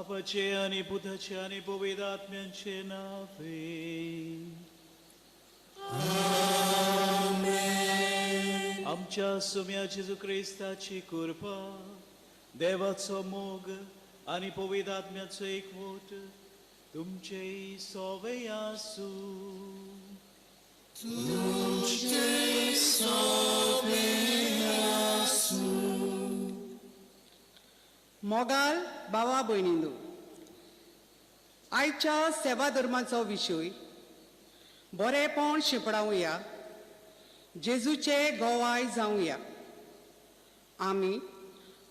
बापाचे आनी पुताचे आनी पवित्र आत्म्यांचे नावे. आमच्या सुम्या जेजू क्रिस्ताची कृपा, देवाचो मोग आनी पवित्र आत्म्याचो एकवट तुमचे सोवे आसूं. तुमचे सोवे आसूं. मोगाल बाबा भयणींनो, आयच्या सेवा धर्माचो विशय बरेपण शिंपडावया, जेजूचे गोवाय जावया. आमी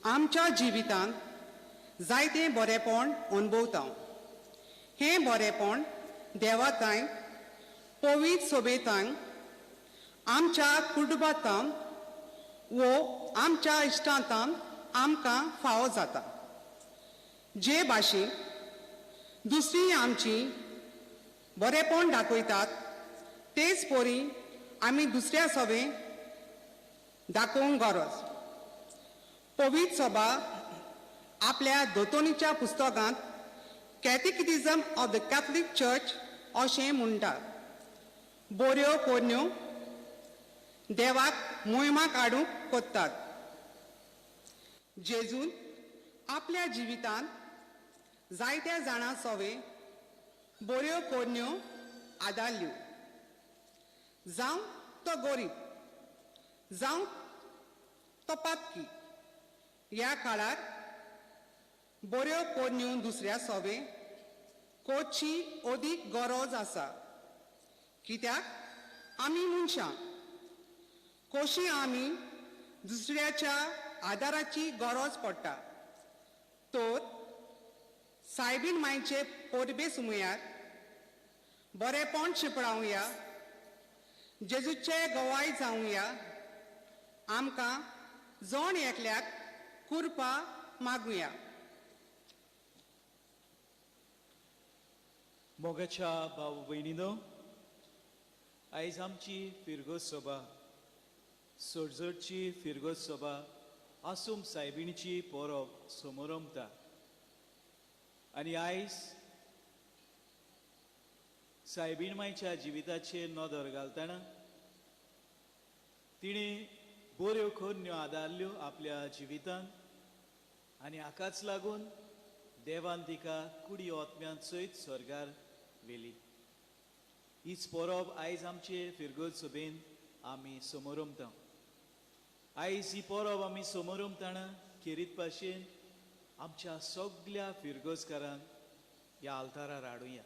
आमच्या जिवितांत जायतें बरेपण अणभवता. हें बरेपण देवातांय, पवित्र सोबेतांक, आमच्या कुटुंबांत वो आमच्या इश्टांत आमकां फावो जाता. जे भाशेन दुसरी आमची बरेपण दाखयतात तेच परी आमी दुसऱ्या सोबे दाखोवंक गरज. पवित्र सभा आपल्या दोतोनीच्या पुस्तकांत catechism of the Catholic church अशें म्हणटा, बऱ्यो कोन्यो देवाक मोहिमा काडूंक कोत्तात. जेजून आपल्या जिवितांत जायत्या जाणां सोवे बऱ्यो कोन्यो आदारल्यो. जावं तो गोरीब, जावं तो पातकी, ह्या काळार बऱ्यो कोन्यो दुसऱ्या सोवे कोची अदीक गरज आसा. कित्याक आमी मनशां कशी आमी दुसऱ्याच्या आदाराची गरज पडटा. तर सायबीन मायचे परबे सुमयार बरेपण शिंपडावया, जेजूचे गवाय जावया. आमकां जण एकल्याक कुरपा मागुया. मोगाच्या भाव भयणीनो, आयज आमची फिरगोज सभा, सोडजोडची फिरगोज सभा आसूम सायबिणीची परब समोरमता. आनी आयज सायबीण मायच्या जिविताचेर नदर घालतना तिणें बऱ्यो खोन्यो आदारल्यो आपल्या जिवितान आनी हाकाच लागून देवान तिका कुडी ओतम्यान सयत स्वर्गार व्हेली. हीच परब आयज आमचे फिरगोज सभेन आमी समोरमता. आयज ही परब आमी समोरमतना खेरीत भाशेन आमच्या सगल्या फिरगोजकारांक ह्या आल्तारार हाडुया,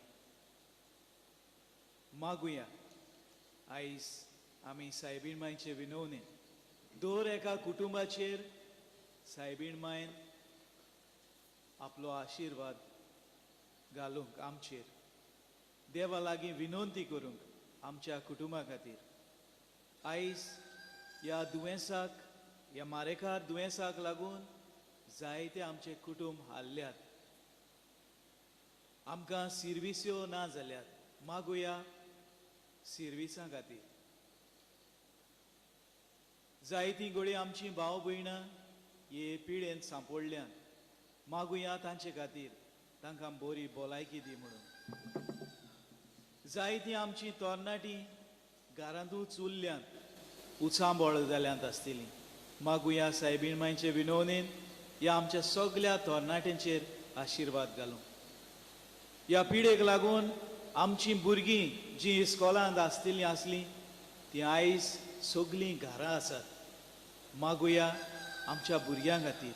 मागुया. आयज आमी सायबीण मायचे विनवणे दर एका कुटुंबाचेर सायबीण मायन आपलो आशिर्वाद घालूंक, आमचेर देवा लागीं विनवंती करूंक आमच्या कुटुंबा खातीर. आयज ह्या दुयेंसाक, ह्या मारेकार दुयेंसाक लागून जायते आमचे कुटुंब हाल्ल्यात, आमकां सिरविस्यो ना जाल्यात. मागुया सिरविसां खातीर. जायतीं घोडी आमचीं भाव भयणां हे पिळेंत सांपडल्यात, मागुया तांचे खातीर, तांकां बरी भलायकी दी म्हणून. जायतीं आमचीं तरणाटीं घरांतूच उरल्यांत, उचांबळ जाल्यांत आसतलीं. मागुया सायबीण मायचे विनवणेन ह्या आमच्या सगल्या तरणाट्यांचेर आशिर्वाद घालूं. ह्या पिडेक लागून आमचीं भुरगीं जीं इस्कॉलांत आसतलीं आसलीं तीं आयज सगलीं घरां आसात. मागुया आमच्या भुरग्यां खातीर.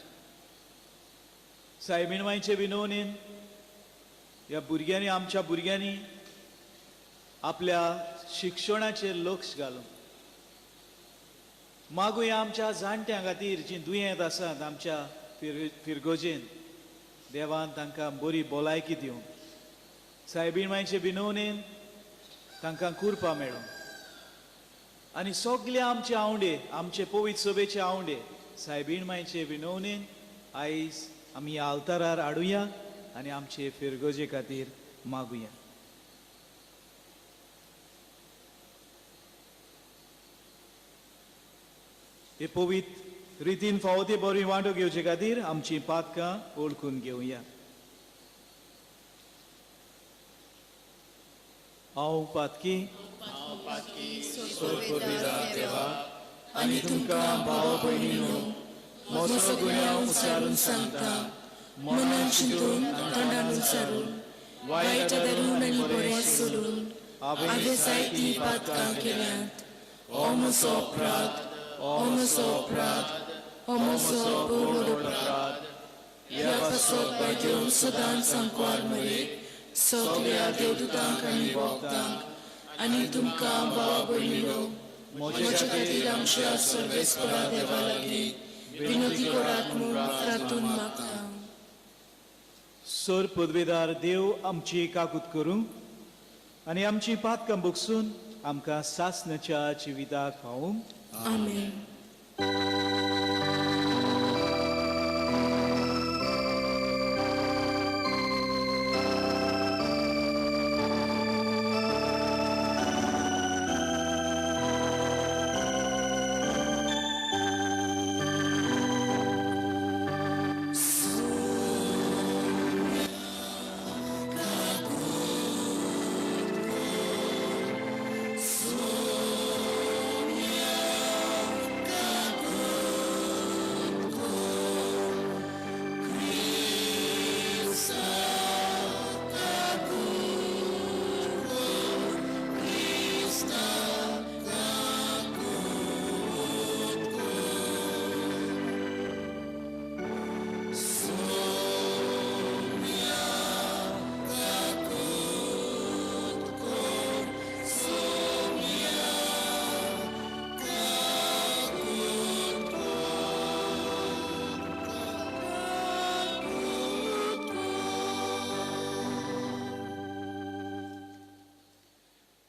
सायबीण मायचे विनवणेन ह्या भुरग्यांनी, आमच्या भुरग्यांनी आपल्या शिक्षणाचेर लक्ष घालूं. मागुया आमच्या जाणट्यां खातीर जीं दुयेंत आसात आमच्या फिरगोजेन, देवान तांकां बरी भलायकी दिवं. सायबीण मायचे विनवणेन तांकां कुरपा मेळूं. आनी सगले आमचे आवंडे, आमचे पवित्र सभेचे आवंडे सायबीण मायचे विनवणेन आयज आमी ह्या आल्तारार हाडुया आनी आमचे फिरगोजे खातीर मागुया. हे पवित्र रितीन फावो ते बरी वांटो घेवचे खातीर आमचीं पातकां वळखून घेवया. हांव पातकी देवा आनी तुमकां भाव भयणीनो म्हजो गुन्यांव उचारून सांगता, मनान चिंतून तोंडान उचारून वायट धरून आनी बरें सोडून हांवें जायतीं पातकां केल्यांत. हो म्हजो अपराध, हो म्हजो अपराध, हो म्हजो व्हड अपराध. ह्या पासत बाय सदांच सांकवार मरेक सगल्या देवदूतांक आनी भक्तांक आनी तुमकां भाव भयणीनो म्हज्या खातीर आमच्या सर्वेस्परा देवा लागीं विनंती करात म्हूण प्रार्थून मागता. सर पदवेदार देव आमची काकूत करूं आनी आमची पातकां बगसून आमकां सासणाच्या जिविताक पावूं. आमेन.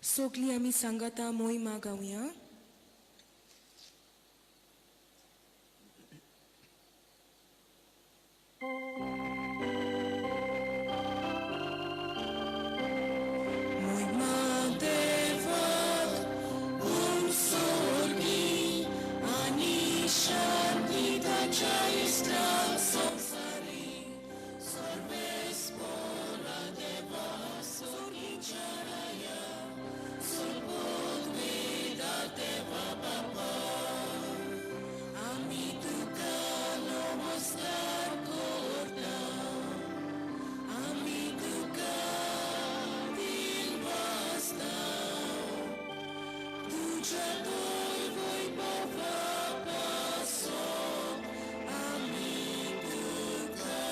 सगळीं आमी सांगाता मोहिमा गावया. मोहिमा देवाक उमसोर्गी आनी शांती ताच्या इश्टांक संवसारी सर्वेस्परा देवा सोर्गीच्या राया आमी तुका नमस्कार करता, आमी तुका दिलवासता, तुज्या वैभवा पासून आमी तुका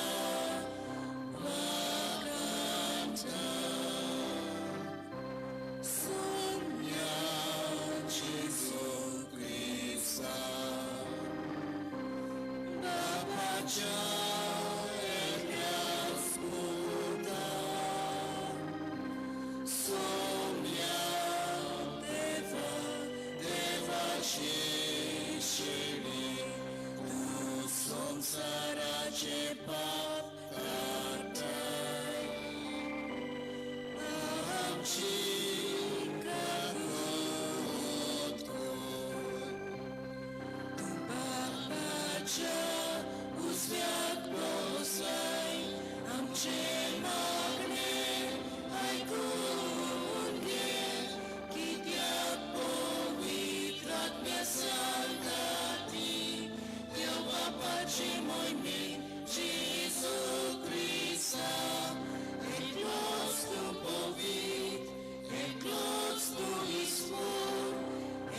वाखाणता. Sonia Gesù Cristo, Baba già ascolta. Sonia Deva, Deva Shishiri, tu samsara che pap katai. Amchi kakut kor, tu papacha usviak posai, amche magne aikun ge, kityak povitrat mia sangati, Deo papache moi mi, Jesu Christa, eklos tu povit, eklos tu ismur,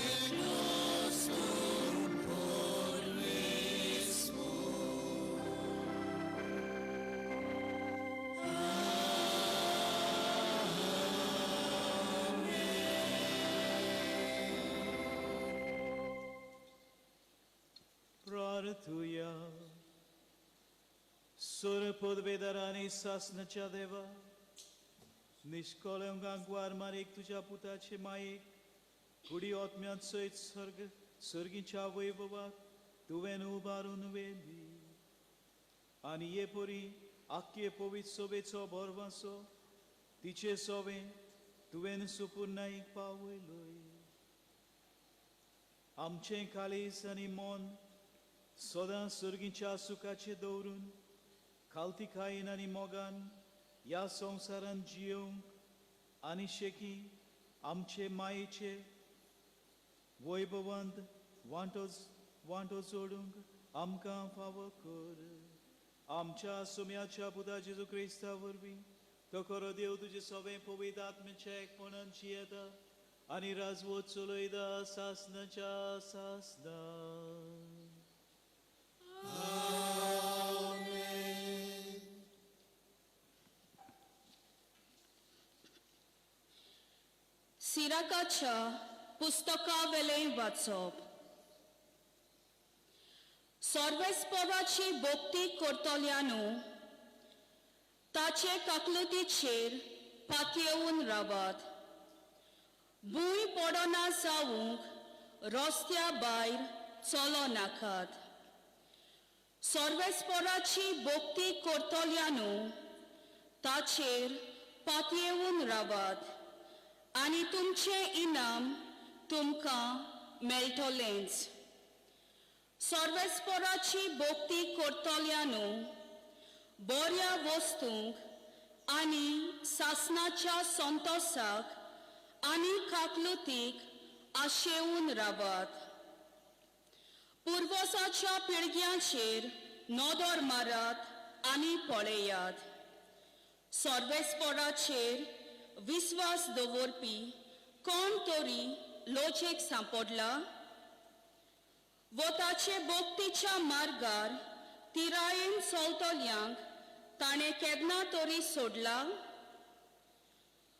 eklos tu porvesmur. प्रार्थुया. सुर पदवेदार आनी सासणाच्या देवा, निष्कळंकांक मारीक तुज्या पुताचे मायेक कुडी आत्म्यांत सयत स्वर्ग सर्गीच्या वैभवाक तुवें उबारून व्हेली आनी हे परी आख्खे पवित्र सोबेचो भरवासो तिचे सोवे तुवें सुपुर्णाईक पावयलोय. आमचें काळीज आनी मन सदां सर्गीच्या सुखाचें दवरून खालतीकायेन आनी मोगान ह्या संवसारांत जियोवंक आनी शेकी आमचे मायेचे वैभवंत वांटो वांटो जोडूंक आमकां फावो कर. आमच्या सुम्याच्या पुता जेजू क्रिस्ता वरवीं तो खरो देव तुजे सवें पवित्र आत्म्याच्या एकपणान जियेता आनी राजवत चलयता सासनाच्या सासना. सिराकाच्या पुस्तकावेलें वाचप. सर्वेस्पराची भक्ती करतल्यानू ताचे काकलुतीचेर पातयेवन रावात. भूंय पडना जावंक रस्त्या भायर चलो नाकात. सर्वेस्पराची भक्ती करतल्यानू ताचेर पातयेवन रावात आनी तुमचें इनाम तुमकां मेळटलेंच. सर्वेस्पराची भक्ती करतल्यानू बऱ्या वस्तूंक आनी सासनाच्या संतोसाक आनी काकलुतीक आशेवन रावात. पुर्वसाच्या पिळग्यांचेर नदर मारात आनी पळयात. सर्वेस्पराचेर विस्वास दवरपी कोण तरी लोचेक सांपडला वो ताचे भक्तीच्या मार्गार तिरायेन चलतल्यांक ताणें केन्ना तरी सोडला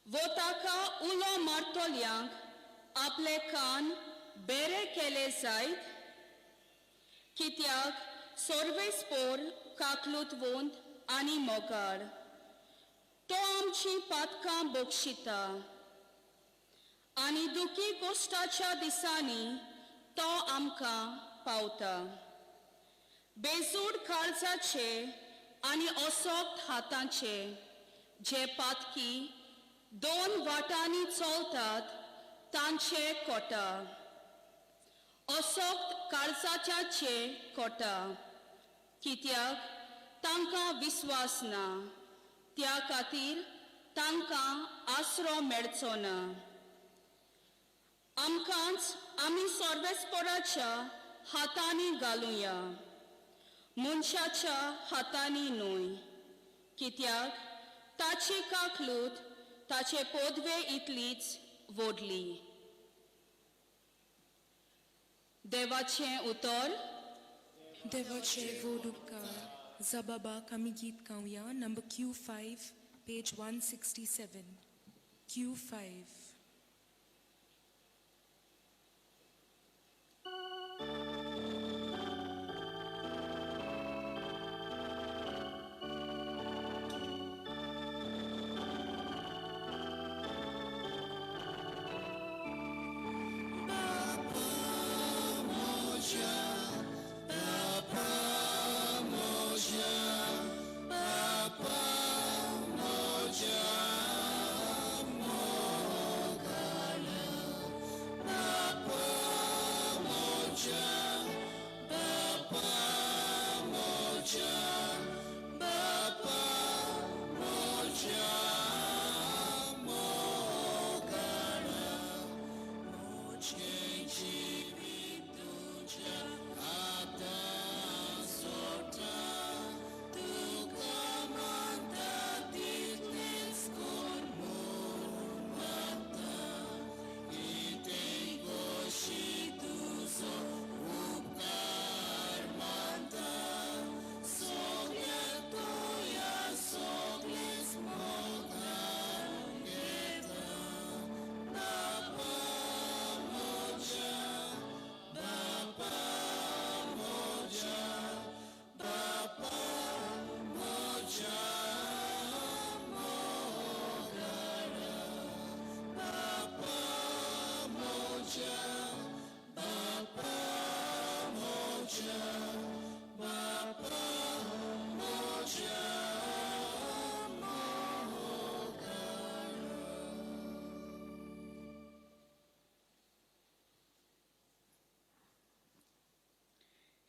वो ताका उलो मारतल्यांक आपले कान बेरे केले जायत. कित्याक सर्वेस्पोर काकलुतवंत आनी मोगाळ तो आमची पातकां बक्षिता आनी दुखी गोश्टाच्या दिसांनी तो आमकां पावता. बेजूड काळजाचे आनी असोक्त हातांचे जे पातकी दोन वाटांनी चलतात तांचे कोटा असोक्त काळजाच्याचे कोटा. कित्याक तांकां विस्वास ना त्या खातीर तांकां आसरो मेळचो ना. आमकांच आमी सर्वेस्पराच्या हातांनी घालुया मनशाच्या हातांनी न्हय. कित्याक ताची काकलूत ताचे पोदवे इतलीच व्हडली. देवाचें उतर. देवाचे व्हड उपकार. जबाबाक आमी गीत गावया नंबर Q5 page 167. Q5.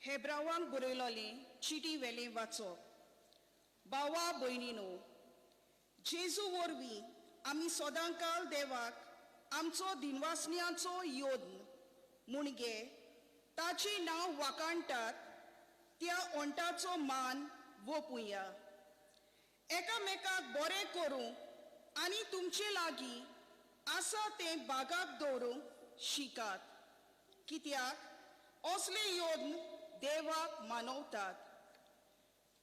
हेब्रावांक बरयलोलें चिटी वेलें वाचप. भावा भयणीनो, जेजू वरवीं आमी सदांकाल देवाक आमचो दिनवासण्याचो योद्न मुणगे ताची नांव वाकाणटात त्या ओंटाचो मान वोपुया. एकामेकाक बरें करूंक आनी तुमचे लागीं आसा तें बागाक दवरूंक शिकात, कित्याक असले योद्न देवाक मानवतात.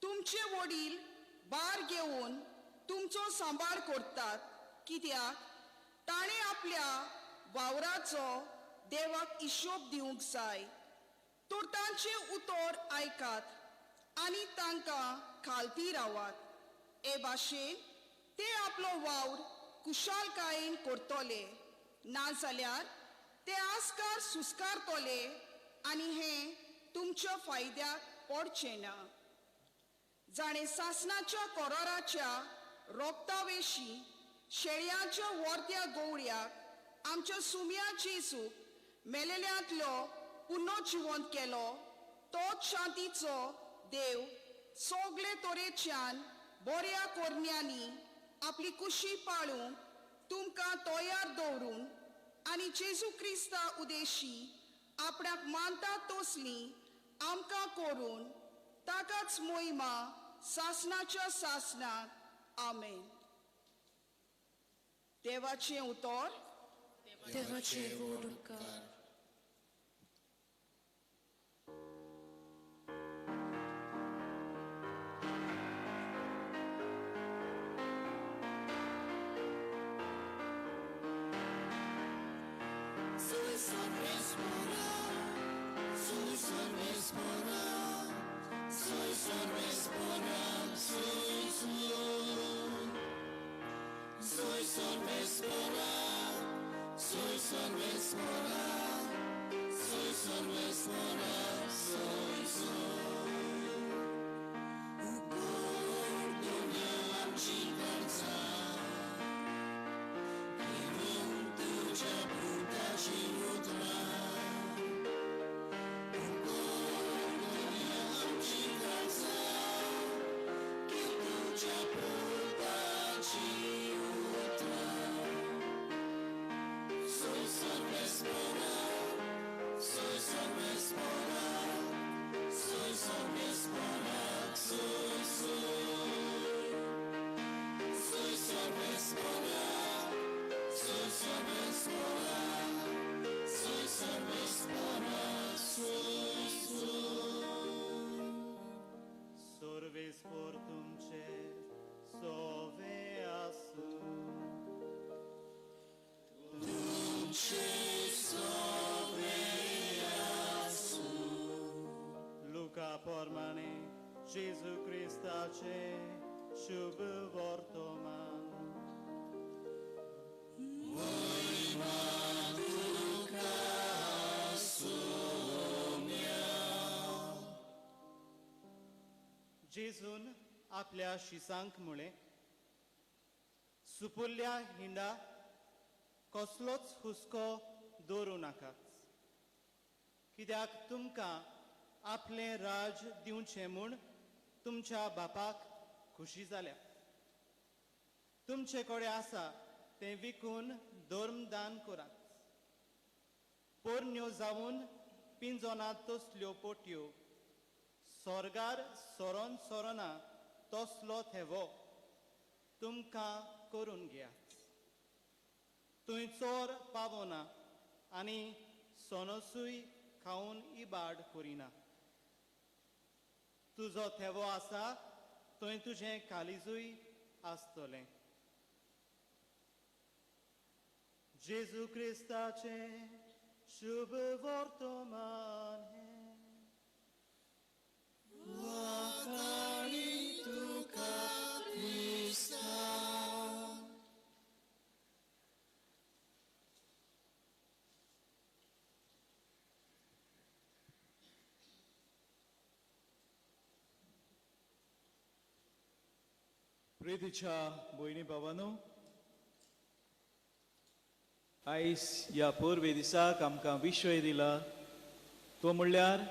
तुमचे वडील बार घेवन तुमचो सांबाळ करतात, कित्याक ताणें आपल्या वावराचो देवाक हिशोब दिवंक जाय. तर तांचें उतर आयकात आनी तांकां खालती रावात. हे भाशेन ते आपलो वावर कुशालकायेन करतले, नाजाल्यार ते आस्कार सुस्कारतले आनी हें तुमच्या फायद्याक पडचें ना. जाणें सासणाच्या कोराराच्या रोगतावेशी शेळयांच्या वर्त्या गवळ्याक आमच्या सुम्या जेजूक मेलेल्यांतलो पुनो जिवंत केलो, तोच शांतीचो देव सगळे तरेच्यान बऱ्या कोरण्यांनी आपली कुशी पाळूंक तुमकां तयार दवरून आनी जेजू क्रिस्ता उदेशी आपणाक मानता तसली आमकां करून ताकाच मोहिमा सासणाच्या सासणाक. आमेन. देवाचें उतर. देवाचे व्हड उपकार. Sorves por तुमचे सोवे आसू. लुका प्रमाणे जेजू क्रिस्ताचे शुभ वर्तमान. जेजून आपल्या शिसांक म्हळें, सुपुल्ल्या हिंडा कसलोच हुस्को दवरूं नाकात, कित्याक तुमकां आपलें राज दिवचें म्हूण तुमच्या बापाक खुशी जाल्या. तुमचे कडेन आसा तें विकून धर्मदान करात. पोरण्यो जावन पिंजोनात तसल्यो पोटयो सोर्गार सोरोन सोरोना तसलो थेवो तुमकां करून घेयात. थंय चोर पावना आनी सोनसूय खावन इबाड करिना. तुजो थेवो आसा थंय तुजें कालिजूय आसतलें. जेजू क्रिस्ताचें शुभ वर्तमान हें. प्रितीच्या भयणी भावानो, आयज ह्या पोरवे दिसाक आमकां विशय दिला तो म्हणल्यार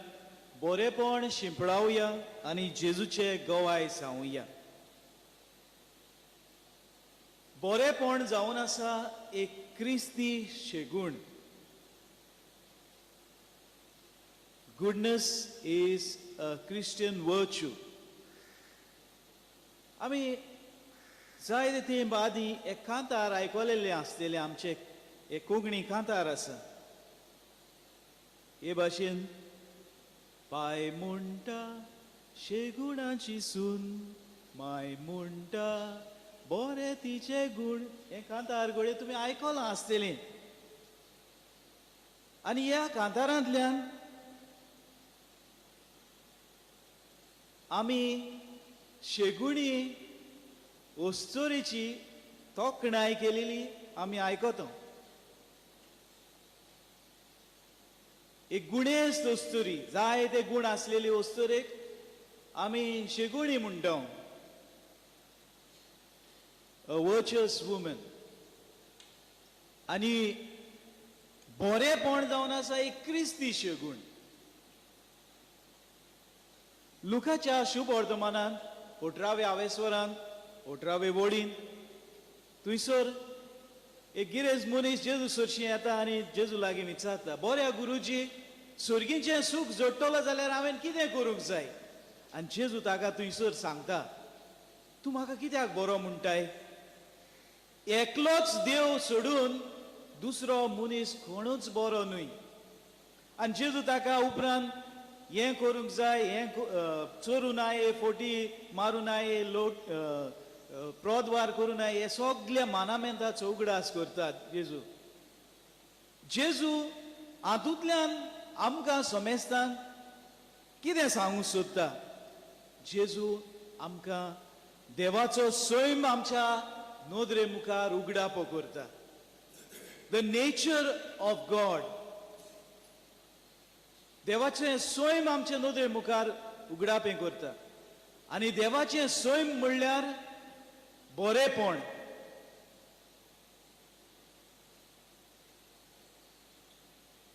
बरेपण शिंपडावया आनी जेजूचे गवाय जावया. बरेपण जावन आसा एक क्रिस्ती शेगूण. Goodness is a Christian virtue. आमी जायते तेंप आदीं एक कांतार आयकलेलें आसलेलें, आमचें एक कोंकणी कांतार आसा हे भाशेन, पाय म्हणटा शेगुणाची सून, माय म्हणटा बरें तिचे गूण. हें कांतार घडये तुमी आयकलां आसतलें. आनी ह्या कांतारांतल्यान आमी शेगुणी अस्तोरेची तोखणाय केलेली आमी आयकता. एक गुणेस्त अस्तुरी, जायते गूण आसलेली अस्तुरेक आमी शेगुणी म्हणटा, a virtuous woman. आनी बरेपण जावन आसा एक क्रिस्ती शेगूण. लुकाच्या शुभ वर्तमानांत 18व्या आवेस्वरान 18वे वडीन थंयसर एक गिरेज मनीस जेजू सरशी येता आनी जेजू लागीं विचारता, बऱ्या गुरुजी, सर्गीचें सूख जोडटलो जाल्यार हांवें कितें करूंक जाय? आनी जेजू ताका थंयसर सांगता, तूं म्हाका कित्याक बरो म्हणटाय? एकलोच देव सोडून दुसरो मनीस कोणूच बरो न्हय. आनी जेजू ताका उपरांत हें करूंक जाय, हें चोरूं नाय, फोटी मारूं नाय, लोट प्रोद्वार करूं नाय, हे सगळे मानामेंताचो उगडास करतात जेजू. जेजू हातूंतल्यान आमकां समेस्तांक कितें सांगूंक सोदता? जेजू आमकां देवाचो सैम आमच्या नदरे मुखार उगडापो करता. The nature of God, देवाचें सैम आमचे नदरे मुखार उगडापें करता. आनी देवाचें सैम म्हणल्यार बरेपण.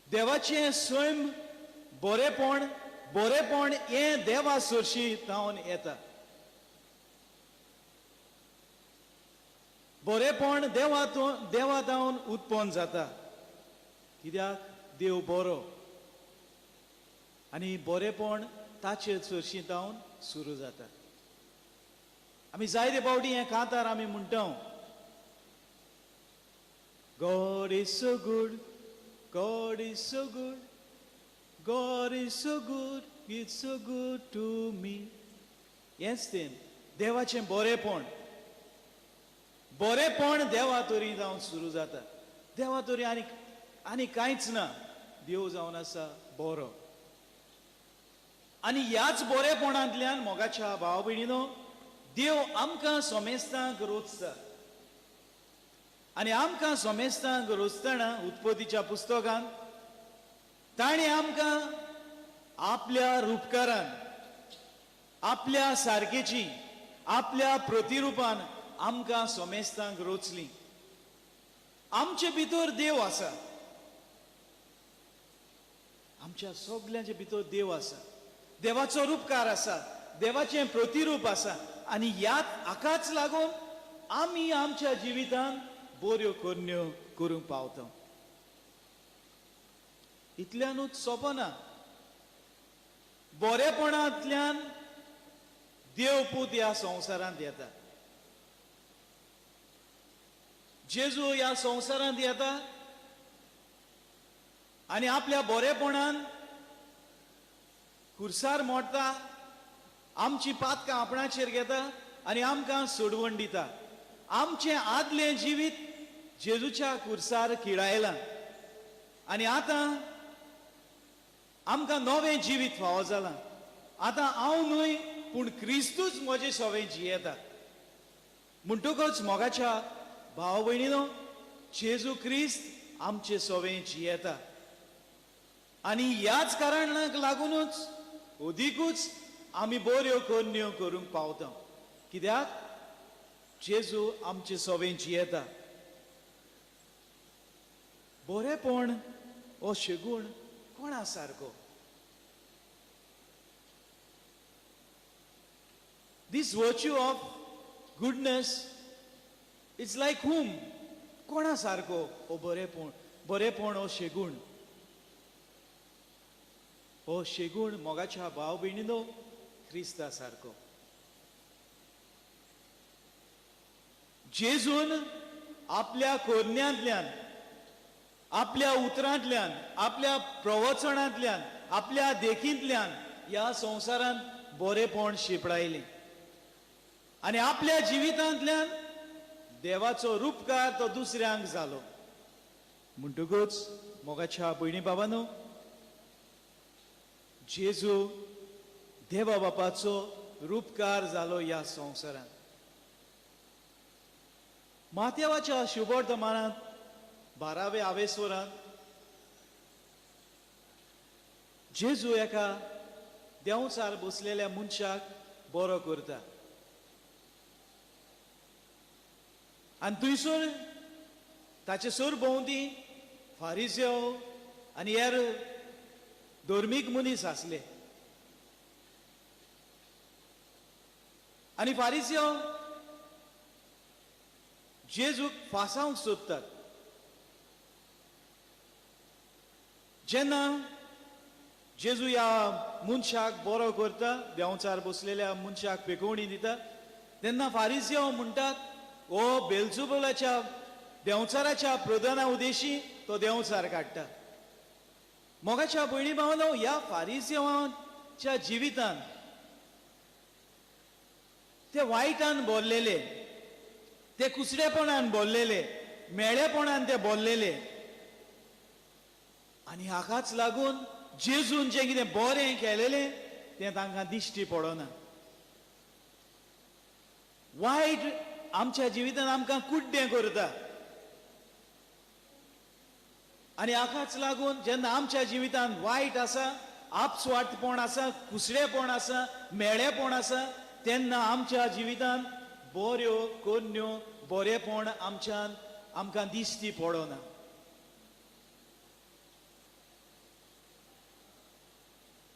देवाचें सैम बरेपण, बरेपण हें देवा सरशी जावन येता. बरेपण देवा जावन उत्पन्न जाता. कित्याक? देव बरो आनी बरेपण ताचे सरशी जावन सुरू जाता. आमी जायते फावटी हें कांतार आमी म्हणटा, God is so good, God is so good, God is so good, it's so good to me. हेंच तें देवाचें बरेपण. बरेपण देवा तरी जावन सुरू जाता. देवा तरी आनी आनी कांयच ना. देव जावन आसा बरो. आनी ह्याच बरेपणांतल्यान मोगाच्या भाव भयणीनो देव आमकां समेस्तांक रोचता. आनी आमकां समेस्तांक रोचतना उत्पत्तीच्या पुस्तकांत ताणें आमकां आपल्या रुपकारान, आपल्या सारकेची, आपल्या प्रतिरुपान आमकां समेस्तांक रोचली. आमचे भितर देव आसा, आमच्या सगल्यांचे भितर देव आसा, देवाचो रुपकार आसा, देवाचें प्रतिरूप आसा. आनी ह्या हाकाच लागून आमी आमच्या जिवितांत बऱ्यो करण्यो करूंक पावता. इतल्यानूच सोंपना, बरेपणांतल्यान देव पूत ह्या संवसारांत येता. जेजू ह्या संवसारांत येता आनी आपल्या बरेपणान खुर्सार मोडटा, आमची पातकां आपणाचेर घेता आनी आमकां सोडवण दिता. आमचें आदलें जिवीत जेजूच्या खुर्सार किळायलां आनी आतां आमकां नवें जिवीत फावो जालां. आतां हांव न्हय पूण क्रिस्तूच म्हजें सवें जियेता. म्हणटकच मोगाच्या भाव भयणीनो, जेजू क्रिस्त आमचे सवें जियेता. आनी ह्याच कारणाक लागुनूच अदिकूच आमी बऱ्यो करण्यो करूंक पावता. कित्याक? जेजू आमचे सवें जियेता. बरेपण हो शेगूण कोणा सारको? This virtue of goodness It's like हुम, कोणा सारको हो बरेपण, बरेपण हो शेगूण, हो शेगूण मोगाच्या भाव भयणीनो क्रिस्ता सारको. जेजून आपल्या कोरण्यांतल्यान, आपल्या उतरांतल्यान, आपल्या प्रवचनांतल्यान, आपल्या देखींतल्यान ह्या संवसारांत बरेपण शिंपडायलें आनी आपल्या जिवितांतल्यान देवाचो रुपकार तो दुसऱ्यांक जालो. म्हणटकूच मोगाच्या भयणी बाबानो, जेजू देवा बापाचो रुपकार जालो ह्या संवसारांत. माथ्यावाच्या शुभवर्तमानांत 12व्या आवेस्वरांत जेजू एका देंवचार बसलेल्या मनशाक बरो करता आनी थंयसर ताचे सर भोंवती फारिजेव आनी हेर धर्मीक मनीस आसले आनी फारिजेव जेजूक फासावंक सोदतात. जेन्ना जेजू ह्या मनशाक बरो करता, देंवचार बसलेल्या मनशाक पेकोवणी दिता, तेन्ना फारिजेव म्हणटात हो बेलजुबोलाच्या देंवचाराच्या प्रधाना उदेशी तो देंवचार काडटा. मोगाच्या भयणी भावानो, ह्या फारिजेवाच्या जिवितान ते वायटान बोल्लेले, ते कुसडेपणान बोल्लेले, मेळेपणान ते बोल्लेले आनी हाकाच लागून जेजून जें कितें बरें केलेलें तें तांकां दिश्टी पडना. वायट आमच्या जिवितान आमकां कुड्डें करता आनी हाकाच लागून जेन्ना आमच्या जिवितान वायट आसा, आपस्वार्थपण आसा, कुसडेपण आसा, मेळेपण आसा, तेन्ना आमच्या जिवितान बऱ्यो कोन्न्यो बरेपण आमच्यान आमकां दिश्टी पडना.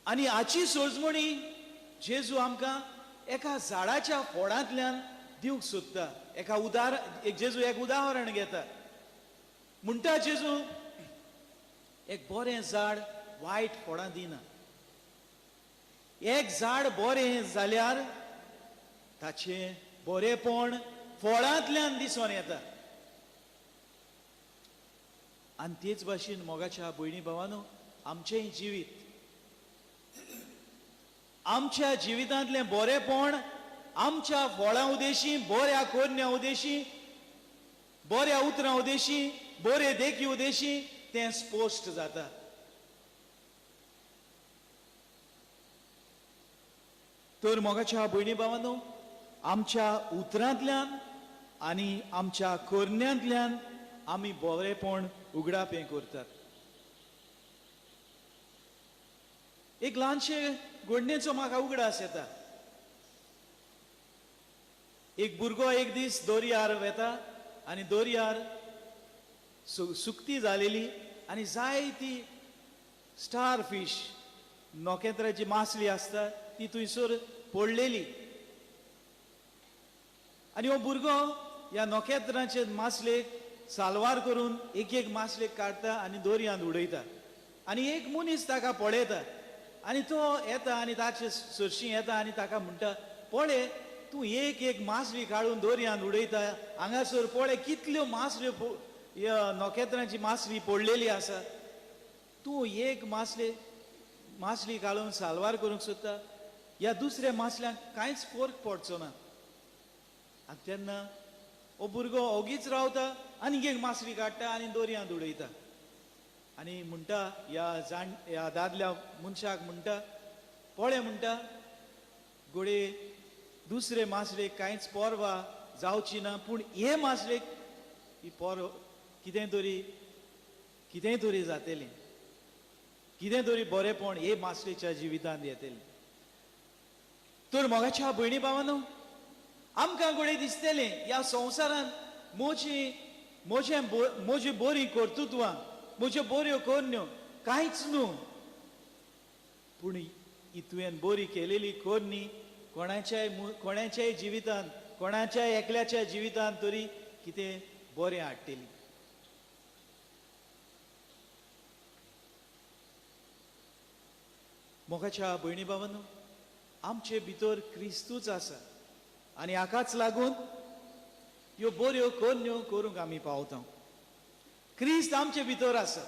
आनी हाची सोजमणी जेजू आमकां एका झाडाच्या फोडांतल्यान दिवंक सोदता. एका एक जेजू एक उदाहरण घेता. म्हणटा जेजू, एक बरें झाड वायट फोडां दिना. एक झाड बरें जाल्यार ताचें बरेपण फळांतल्यान दिसून येता. आनी तेच भाशेन मोगाच्या भयणी भावानो, आमचेंय जिवीत, आमच्या जिवितांतलें बरेपण आमच्या फळां उदेशी, बऱ्या कोरण्या उदेशी, बऱ्या उतरां उदेशी, बरे देखी उदेशी तें स्पश्ट जाता. तर मोगाच्या भयणी भावानो, आमच्या उतरांतल्यान आनी आमच्या कोरण्यांतल्यान आमी बरेपण उगडापें करतात. एक ल्हानशे घडणेचो म्हाका उगडास येता. एक भुरगो एक दीस दर्यार वेता आनी दर्यार सुकती जालेली आनी जायती स्टार फीश, नखेत्राची मासली आसता ती थंयसर पडलेली आनी हो भुरगो ह्या नखेत्राचे मासलेक सालवार करून एक एक मासलेक काडटा आनी दर्यांत उडयता आनी एक मनीस ताका पळयता आनी तो येता आनी ताचे सरशी येता आनी ताका म्हणटा, पळय तूं एक एक मासली काडून दर्यांत उडयता, हांगासर पळय कितल्यो मासल्यो नखेत्रांची मासली पडलेली आसा, तूं एक मासली काडून सालवार करूंक सोदता, ह्या दुसऱ्या मासल्यांक कांयच फरक पडचो ना. आनी तेन्ना हो भुरगो ओगीच रावता आनी एक मासली काडटा आनी दर्यांत उडयता आनी म्हणटा ह्या दादल्या मनशाक म्हणटा, पळय म्हणटा, घडये दुसरे मासलेक कांयच पर्वा जावची ना, पूण हे मासलेक ही पर्व कितें तरी जातलें, कितें तरी बरेपण हे मासलेच्या जिवितांत येतलें. तर मोगाच्या भयणी भावानो, आमकां घडये दिसतलें ह्या संवसारांत म्हजी म्हजी बरीं कर्तृत्वां, म्हज्यो बऱ्यो करण्यो कांयच न्हू, पूण तुवें बरी केलेली करणी कोणाच्याय जिवितांत, कोणाच्याय एकल्याच्या जिवितांत तरी कितें बरें हाडटली. मोगाच्या भयणी भावांनो, आमचे भितर क्रिस्तूच आसा आनी हाकाच लागून ह्यो बऱ्यो करण्यो करूंक आमी पावता. क्रिस्त आमचे भितर आसा,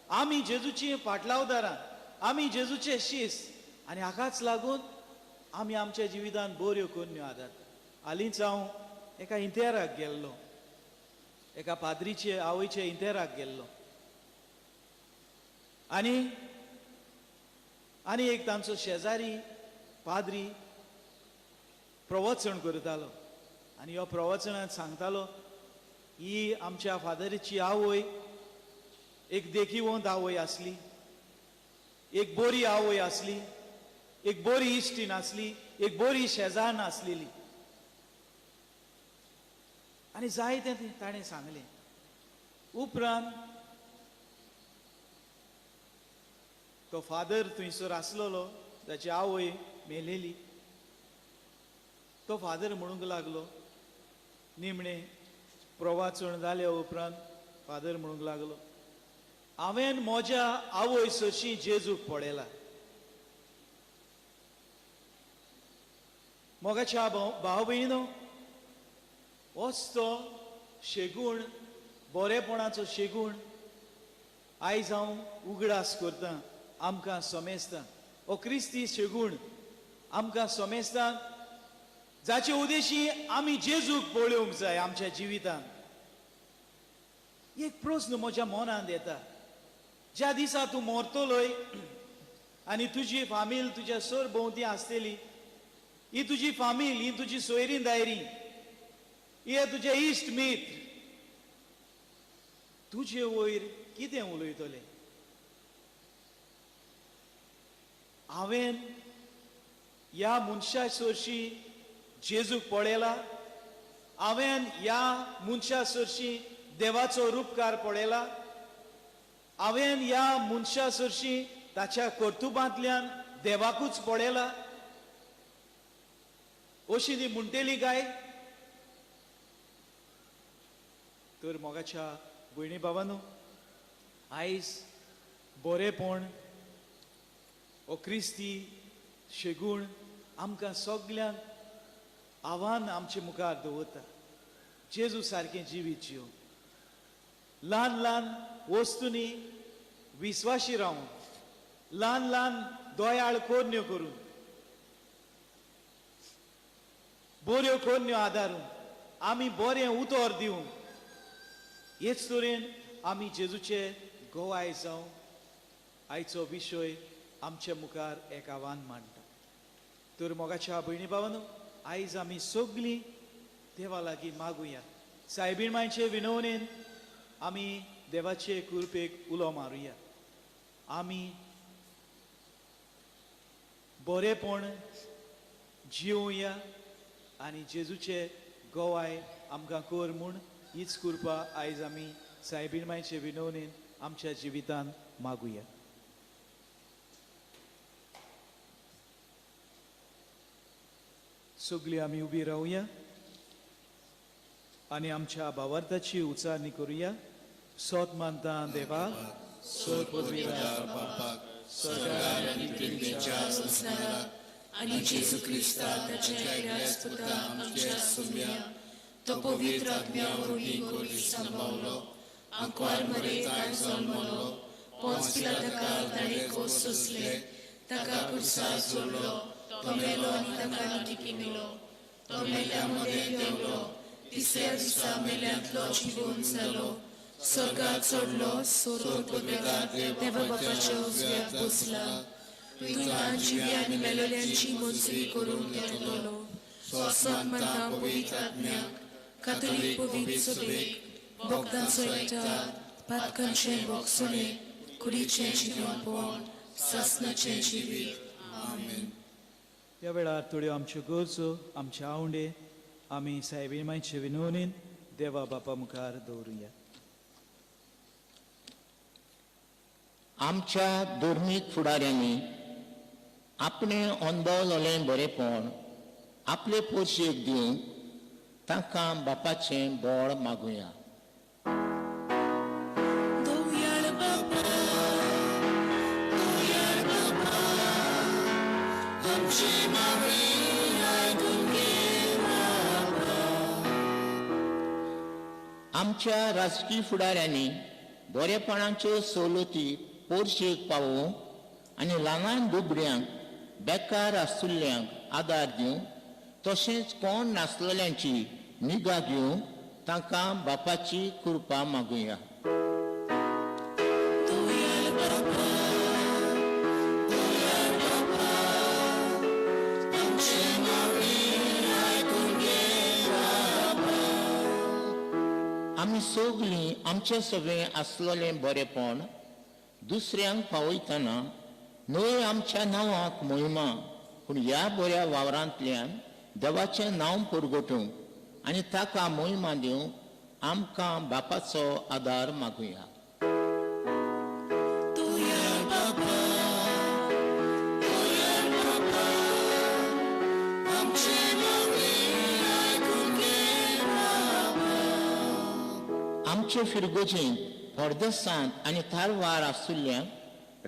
आमी जेजूची फाटलावदारां, आमी जेजूचे शीस आनी हाकाच लागून आमी आमच्या जिवितान बऱ्यो करण्यो आदारता. हालींच हांव एका इंतेराक गेल्लो, एका पाद्रीचे आवयचे इंतेराक गेल्लो आनी आनी एक तांचो शेजारी पाद्री प्रवचन करतालो आनी ह्या प्रवचनांत सांगतालो, ही आमच्या फादरीची आवय एक देखीवंत आवय आसली, एक बरी आवय आसली, एक बरी इश्टीण आसली, एक बरी शेजान्न आसलेली आनी जायतें ताणें सांगलें. उपरांत तो फादर थंयसर आसलेलो, ताची आवय मेलेली. तो फादर म्हणूंक लागलो, निमणें प्रवाचण जाल्या उपरांत फादर म्हणूंक लागलो, हांवें म्हज्या आवय सरशीं जेजूक पळयला. मोगाच्या भाव भयणीनो, होच तो शेगूण, बरेपणाचो शेगूण आयज हांव उगडास करतां, आमकां समेस्तां. हो क्रिस्ती शेगूण आमकां समेस्तां, जाचे उदेशी आमी जेजूक पळोवंक जाय आमच्या जिवितांत. एक प्रस्न म्हज्या मनांत येता, ज्या दिसा तूं मरतलोय आनी तुजी फामील तुज्या सर भोंवती आसतली, ही तुजी फामील, ही तुजी सोयरीं दायरी, हे तुजे इश्ट मित्र तुजे वयर कितें उलयतले? हांवें ह्या मनशा सरशीं जेजूक पळयला, हांवें ह्या मनशा सरशीं देवाचो रुपकार पळयला, हांवें ह्या मनशा सरशीं ताच्या कर्तुबांतल्यान देवाकूच पळयला, अशी ती म्हणटली काय? तर मोगाच्या भयणी भावांनो, आयज बरेपण हो क्रिस्ती शेगूण आमकां सगल्यांक आव्हान आमचे मुखार दवरता. जेजू सारकें जिवीत जिवन, ल्हान ल्हान वस्तूंनी विस्वाशी रावन, ल्हान ल्हान दयाळ करण्यो करून, बऱ्यो करण्यो आदारून आमी बरें उतर दिवन, हेच तरेन आमी जेजूचे गोवाय जावं आयचो विशय आमच्या मुखार एक आव्हान मांडटा. तर मोगाच्या भयणी भावांनो, आयज आमी सगळीं देवा लागीं मागुया. सायबीण मांयचे विनवणेन आमी देवाचे कृपेक उलो मारुया. आमी बरेपण जिवया आनी जेजूचे गोवाय आमकां कर म्हूण हीच कृपा आयज आमी सायबीण मांयचे विनवणेन आमच्या जिवितांत मागुया. सगळीं आमी उबी रावया आनी आमच्या भावार्थाची उचारणी करुया. सोत मानता देवा, सोत आनी जेजू क्रिस्ता ताच्या एकल्याच पुता आमच्या सोम्या, तो पवित्र आत्म्या वरवीं गोरी सांबावलो, आंकवार मरे ताण जल्मलो, पोंच पिलाताका ताणें खोस सोंसले, ताका कुर्सार जोडलो, तो मेलो आनी ताका निकी मेलो, तो मेल्या मदें देंवलो, तिसऱ्या दिसा मेल्यांतलो जिवोन जालो, स्वर्गात चडलो, सोर देवा बापाच्या उजव्याक बसला, तुवें जिव्या आनी मेलोल्यांची मंजुरी करूंक येतलो. सोत मानता पवित्र आत्म्याक, कातोलीक पवित्र सभेक, भक्तांचो एकठार, पातकांचें भोगसणें, कुडीचें जिवीतपण, सासणाचें जिवीत. आमेन. ह्या वेळार थोड्यो आमच्यो गरजो, आमचे आवंडे आमी सायबीण मांयचे विनवणेन देवा बापा मुखार दवरुया. आमच्या धर्मीक फुडाऱ्यांनी आपणें अणभवलेलें बरेपण आपले पोरशेक दिवंक तांकां बापाचें बळ मागुया. दयाळ बापा, दयाळ बापा, आमची मागणी आयकून घे बापा. आमच्या राजकीय फुडाऱ्यांनी बरेपणाच्यो सवलती पोरशेक पावोवंक आनी ल्हान दुबऱ्यांक बेकार आसुल्ल्यांक आदार दिवंक तशेंच कोण नासलेल्यांची निगा घेवंक तांकां बापाची कृपा मागुया. दयाळ बापा, दयाळ बापा, आमची मागणी आयकून घे बापा. आमी सगळीं आमचे सगळें आसलेलें बरेपण दुसऱ्यांक पावयतना न्हय आमच्या नांवाक मोहिमा पूण ह्या बऱ्या वावरांतल्यान देवाचें नांव परगटूंक आनी ताका मोहिमा दिवंक आमकां बापाचो आदार मागुया. दयाळ बापा, दयाळ बापा, आमची मागणी आयकून घे बापा. आमचे फिरगोजेंत परदेसांत आनी तारवार आसुल्ल्यांक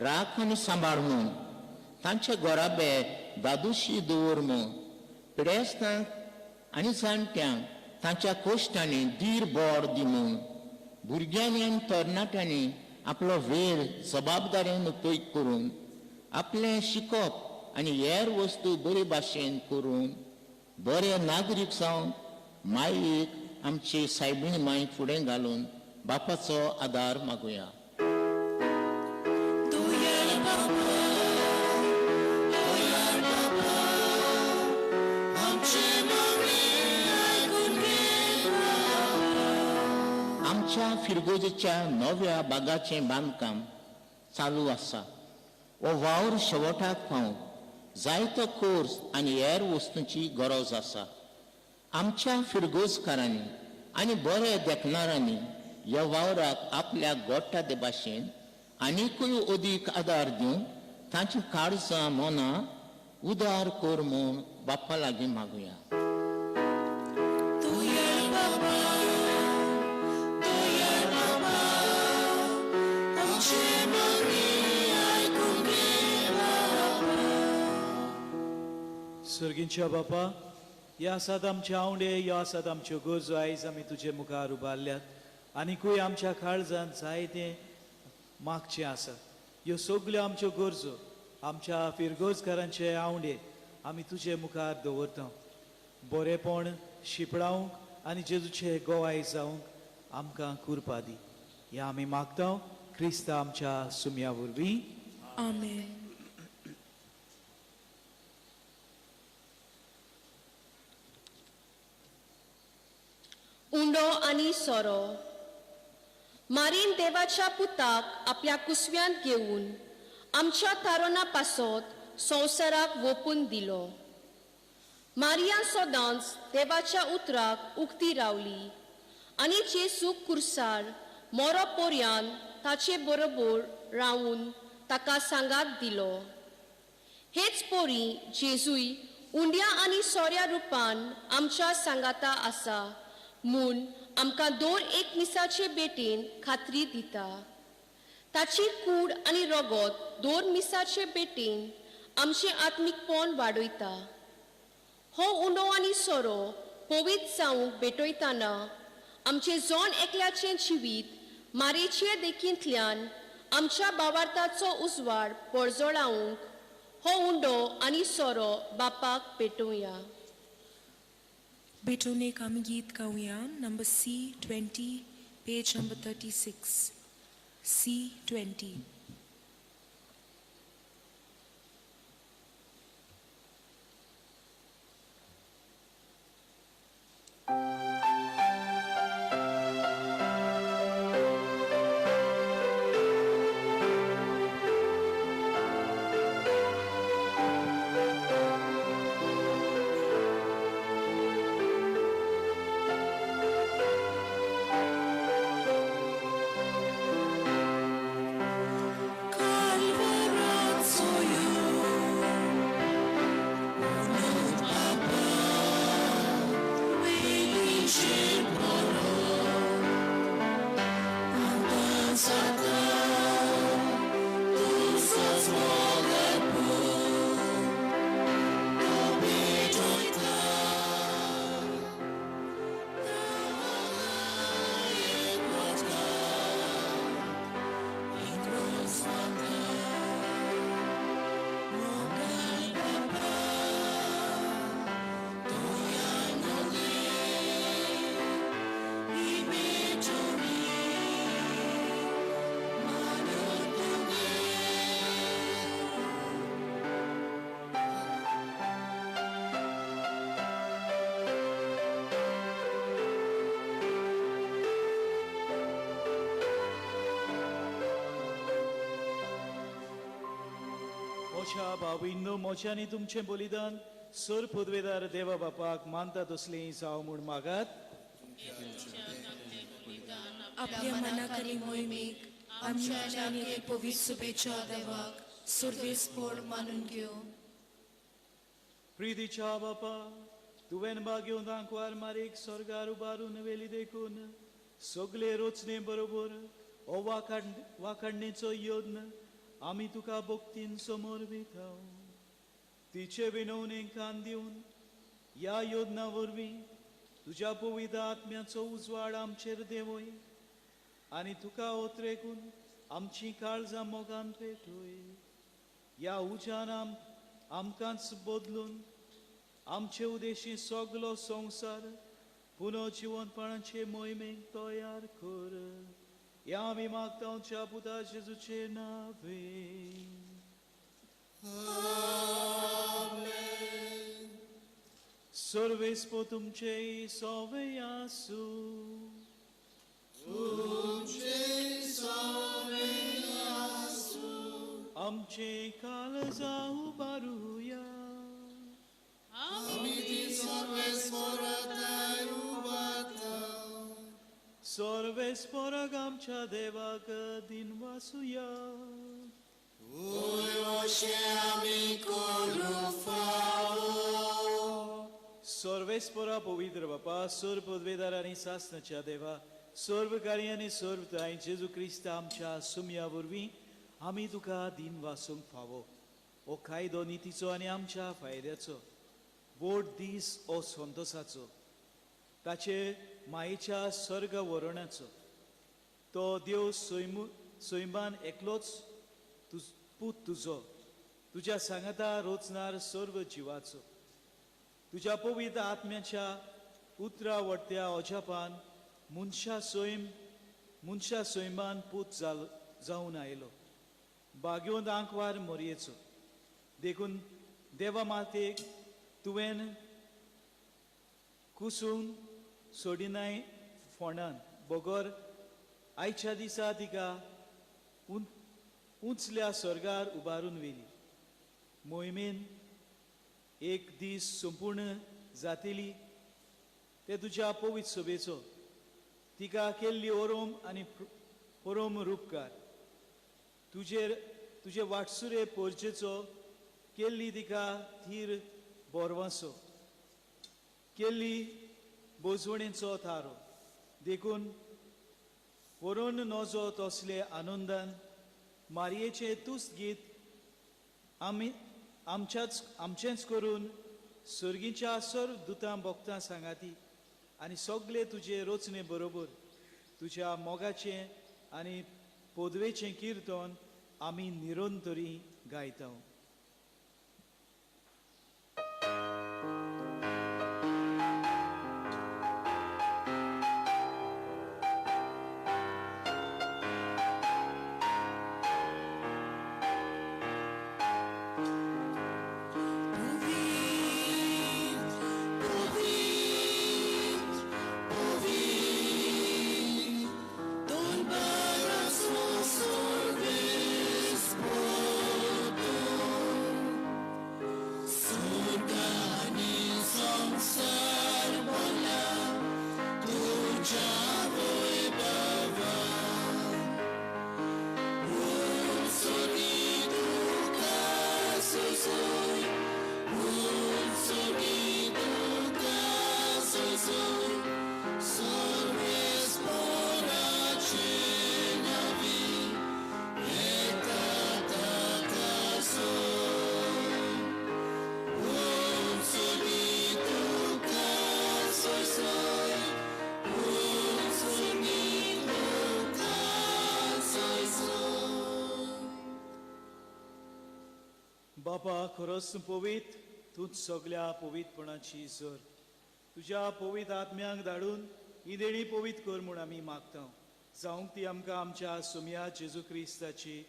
राख आनी सांबाळ म्हूण तांचे गोराबे दादुशी दवर म्हूण पिडेस्तांक आनी जाणट्यांक तांच्या कोश्टांनी धीर बोड दी म्हूण भुरग्यांनी आनी तरणाट्यांनी आपलो वेळ जबाबदारेन उपयोग करून आपलें शिकप आनी हेर वस्तू बरे भाशेन करून बरे नागरीक जावन मायेक आमची सायबीण मायक फुडें घालून बापाचो आदार मागुया. दयाळ बापा, दयाळ बापा, आमची मागणी आयकून घे बापा. आमच्या फिरगोजेच्या नव्या बागाचें बांदकाम चालू आसा. हो वावर शेवटाक पावूंक जायतो कोर्स आनी हेर वस्तूंची गरज आसा. आमच्या फिरगोजकारांनी आनी बरे देखणारांनी ह्या वावराक आपल्या गोट्टा ते भाशेन आनीकूय अदीक आदार दिवंक तांची काळजां मनां उदार कर म्हूण बाप्पा लागीं मागुया. दयाळ बापा, दयाळ बापा, आमची मागणी आयकून घे बापा. सर्गींच्या बापा, ह्या आसात आमचे आंवडे, ह्यो आसात आमच्यो गरजो आयज आमी तुजे मुखार उबारल्यात. आनीकूय आमच्या काळजांत जायतें मागचें आसा. ह्यो सगल्यो आमच्यो गरजो, आमच्या फिरगोजकारांचे आंवडे आमी तुजे मुखार दवरता. बरेपण शिपडावंक आनी जेजूचे गोवाय जावंक आमकां कुरपा दी. ह्या आमी मागता क्रिस्ता आमच्या सुम्या वरवीं. आमेन. उंडो आनी सोरो. मारीन देवाच्या पुताक आपल्या कुसव्यांत घेवन आमच्या तारोना पासत संवसाराक वोपून दिलो. मारिया सदांच देवाच्या उतराक उक्ती रावली आनी जेजूक कुर्सार मोरो पोरयान ताचे बरोबर रावून ताका सांगात दिलो. हेच पोरी जेजूय उंड्या आनी सोऱ्या रुपान आमच्या सांगाता आसा म्हूण आमकां दर एक मिसाचे भेटेन खात्री दिता. ताची कूड आनी रगत दर मिसाचे भेटेन आमचें आत्मीकपण वाडयता. हो उंडो आनी सोरो पवित्र जावंक भेटयतना आमचें जण एकल्याचें जिवीत मारेचे देखींतल्यान आमच्या बावार्थाचो उजवाड परजळावंक हो उंडो आनी सोरो बापाक पेटोवया. भेटवणेक आमी गीत गावया number C20, page number 36. C20. प्रितीच्या भाविंनो मोज्यांनी तुमचें बलिदान सर पदवेदार देवा बापाक मानता तसलें जावं म्हूण मागात. आपल्या मनाक आनी मोहिमेक आमच्या आनी हे पवित्र सुबेच्या देवाक सुर्वेसपण मानून घेवं. प्रितीच्या बापा तुवें बागेवन आंकवार मारीक स्वर्गार उबारून व्हेली देखून सगळे रोचणे बरोबर हो वाखाणणेचो यत्न आमी तुका भक्तीन समोर वयता. तिचे विनवणेक कान दिवन ह्या योजना वरवीं तुज्या पवित्र आत्म्याचो उजवाड आमचेर देंवय आनी तुका ओतरेकून आमची काळजां मोगान पेटय. ह्या उज्यान आमकांच बदलून आमचे उदेशी सगलो संवसार पुनः जिवनपणाचे मोहिमेक तयार कर. ह्या आमी मागता आमच्या पुता जेजूचे नावे. सर्वेस्पो तुमचे सोवे आसूं. आमचे काळजां उबारुया. सर्वेस्पोराक आमच्या देवाक दिनवासुया. सर्वेस्पोरा पवित्र बापा सर्व पदवेदार आनी सासनाच्या देवा सर्व कार्य आनी सर्व ताय जेजू क्रिस्त आमच्या सुमया वरवीं आमी तुका दिनवासूंक फावो. हो कायदो नितीचो आनी आमच्या फायद्याचो व्हड दीस हो संतोसाचो ताचे मायेच्या सर्ग वरणाचो तो देव सैमान एकलोच पूत तुजो तुज्या सांगाता रोचणार सर्व जिवाचो तुज्या पवित्र आत्म्याच्या उतरा वडत्या अजापान मनशा सैमान पूत जावन आयलो बागेवन आंकवार मोरयेचो. देखून देवा मातेक तुवें कुसून सोडिनाय फोंडान बगर आयच्या दिसा तिका उंचल्या स्वर्गार उबारून व्हेली. मोहिमेन एक दीस संपूर्ण जातेली ते तुज्या पवित्र सभेचो तिका केल्ली ओरोम आनी परोम रुपकार तुजेर तुजे वाटसुरे पोरचेचो केल्ली तिका थीर बोरवासो केल्ली बोजवणेचो थारो. देखून व्हरून नजो तसले आनंदान मारयेचें तुस्त गीत आमी आमचेंच करून सर्गीच्या सर्व दुतां भक्तां सांगाती आनी सगळे तुजे रचणे बरोबर तुज्या मोगाचें आनी पदवेचें किर्तन आमी निरंतरी गायता. बापा खरोच पवित्र तूंच सगल्या पवित्रपणाची जर तुज्या पवित्र आत्म्यांक धाडून ही देणी पवित्र कर म्हूण आमी मागता. जावंक ती आमकां आमच्या सुमया जेजू क्रिस्ताची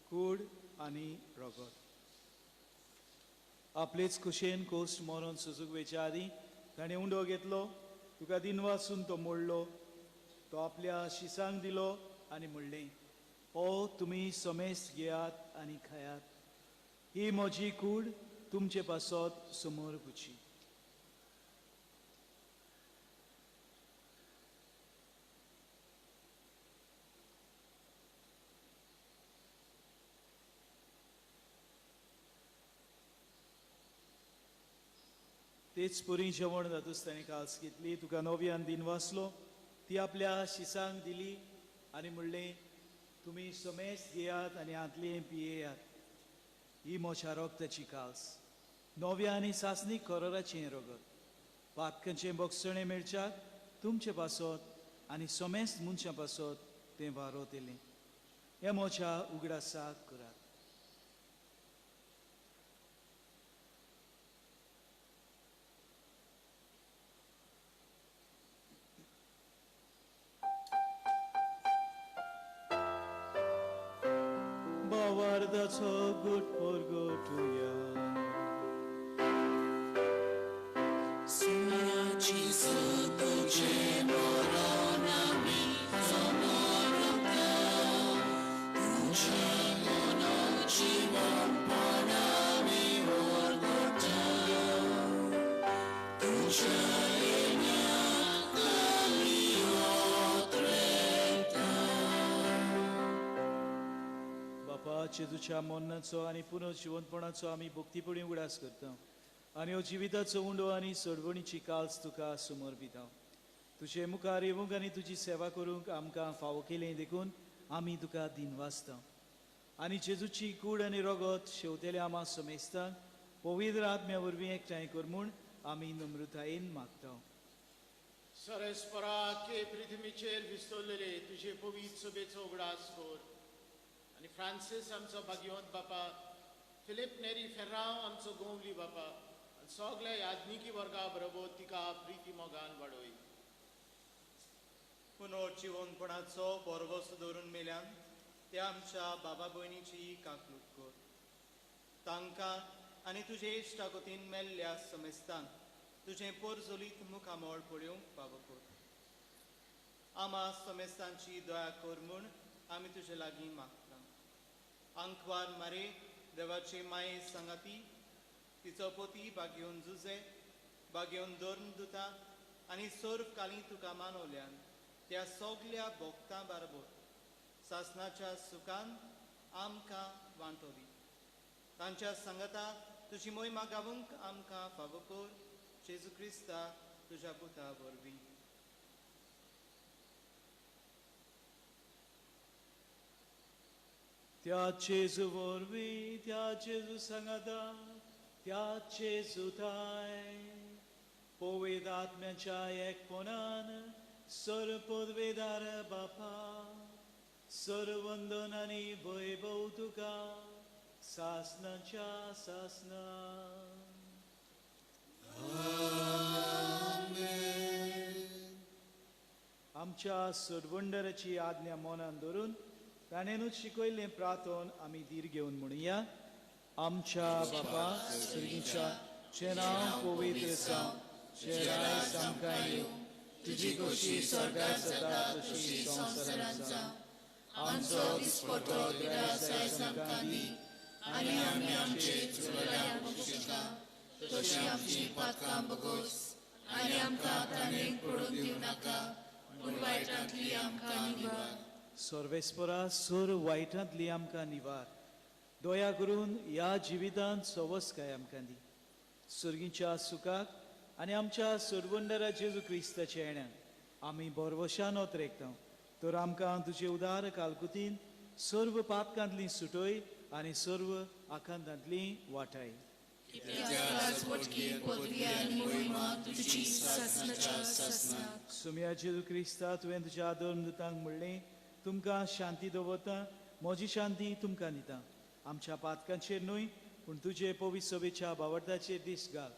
कूड आनी रगत. आपलेच खुशेन कोस्ट मरोन सुजूक वेच्या आदीं ताणें उंडो घेतलो तुका दिनवासून तो मोडलो तो आपल्या शिसांक दिलो आनी म्हणलें, हो तुमी समेस्त घेयात आनी खायात. ही म्हजी कूड तुमचे पासत समोर पुची. तेच परी जेवण जातूच ताणें कास घेतली, तुका नव्यान दिन वाचलो, ती आपल्या शिसांक दिली आनी म्हणलें, तुमी समेस घेयात आनी हांतलें पियेयात. ही म्हज्या रगताची कास, नव्या आनी सासणीक करोराचें रगत, पातकांचें बक्षणें मेळच्याक तुमचे पासत आनी समेस्त मनशां पासत तें वारोतलें. हें म्हज्या उगडासाक करात. That's all good for go to ya. जेजूच्या मरणाचो आनी पुनर्जिवंतपणाचो आमी भक्तीपणी उगडास करता आनी हो जिविताचो उंडो आनी सोडवणीची काल्स तुका समर्पिता. तुजे मुखार येवंक आनी तुजी सेवा करूंक आमकां फावो केलें देखून आमी तुका दिनवासता. आनी जेजूची कूड आनी रगत शेवतेले आमा समेस्तांक पवित्र आत्म्या वरवीं एकठांय कर म्हूण आमी नम्रतायेन मागता. सरस्पराके पृथ्वीचेर विस्तवलेले तुजे पवित्र सभेचो उगडास कर आनी फ्रांसीस आमचो भाग्यवंत बापा, फिलीप नेरी फेर्रांव आमचो गोवली बापा आनी सगल्या याज्ञिकी वर्गा बरोबर तिका प्रिती मोगान वाडय. पुनर्जिवनपणाचो बरवस दवरून मेल्यान त्या आमच्या बाबा भयणीची काकलूट कर. तांकां आनी तुजे इश्टागतीन मेल्ल्या समेस्तांक तुजें पोरजोलीत मुखामळ पळोवंक फावो कर. आमा समेस्तांची दया कर म्हूण आमी तुजे लागीं मागता. आंकवार मारे देवाचे माये सांगाती, तिचो पती बागेवन जुजे, बागेवन धर्म दुता आनी सर्व काली तुका मानवल्यान त्या सगल्या भोक्तां बरोबर सासनाच्या सुखान आमकां वांटो दी. तांच्या सांगाता तुजी मोहिमा गावूंक आमकां फावो कर, जेजू क्रिस्ता तुज्या पुता वरवीं. त्या जेजू वरवीं, त्या जेजू सांगाता, त्या जेजूताय पवित्र आत्म्याच्या एकपणान सर पदवेदार बापा, सर्वंदन आनी वैभव तुका सासनाच्या सासना. आमच्या सरवंडराची आज्ञा मनान धरून ताणेनूच शिकयल्लें प्रार्थन आमी धीर घेवन म्हणुया. आमच्या बापा सर्गीच्या, तुजें नांव पवित्र जावं, तुजें राज आमकां येवं, तुजी खोशी स्वर्गार जाता तशी संवसारांत जावं. आमचो दिसपटो दिवस आयज आमकां दी आनी आमी आमचे चुकल्यांक बक्षिता तशी आमची पातकां बगोस आनी आमकां ताणेक पडून दिवं नाका, पूण वायटांतली आमकां निवार. सर्वेस्परा सर वायटांतली आमकां निवार. दया करून ह्या जिवितांत सवसकाय आमकां दी. सर्गीच्या सुखाक आनी आमच्या सरवंडरा जेजू क्रिस्ताच्या येण्यान आमी बरवशान ओतरेकता. तर आमकां तुजे उदार कालकुतीन सर्व पातकांतली सुटय आनी सर्व आकांतांतली वाटाय. सुम्या जेजू क्रिस्ता, तुवें तुज्या धर्मदूतांक म्हणलें, तुमकां शांती दवरता, म्हजी शांती तुमकां दिता. आमच्या पातकांचेर न्हय पूण तुजे पवित्र सभेच्या बावडताचेर दीस घाल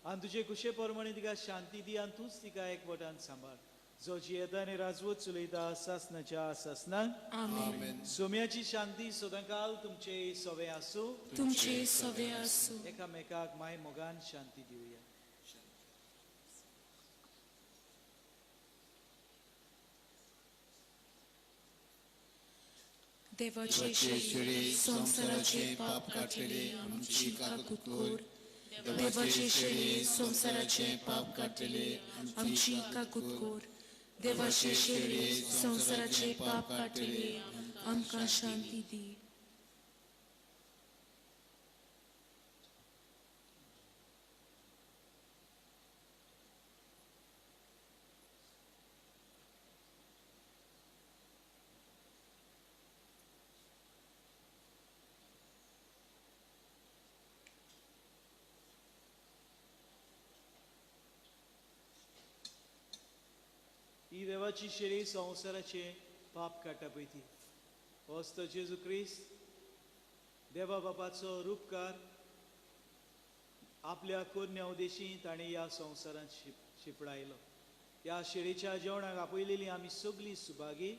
आनी तुजे कुशे प्रमाणे तिका शांती दी आनी तूंच तिका एकवटान सांबाळ, जो जियेता आनी राजवत चलयता सासनाच्या सासनाक. आमेन. सोम्याची शांती सदांकाल तुमचे सवे आसूं, तुमचे सवे आसूं. एकामेकाक माय मोगान शांती दिवया. देवाचे शेळये संवसाराचे पाप काडटले आमची काकूत कर. देवाचे शेळये संवसाराचे पाप काडटले आमची काकूत कर. देवाचे शेळये संवसाराचे पाप काडटले आमकां शांती दी. ही देवाची शेळी संवसाराचे पाप काडटा पळय ती. होच तो जेजू क्रिस्त देवा बापाचो रुपकार आपल्या कोरण्या उदेशी ताणें ह्या संवसारांत शिंपडायलो. ह्या शेळीच्या जेवणाक आपयलेली आमी सगळीं सुभागी.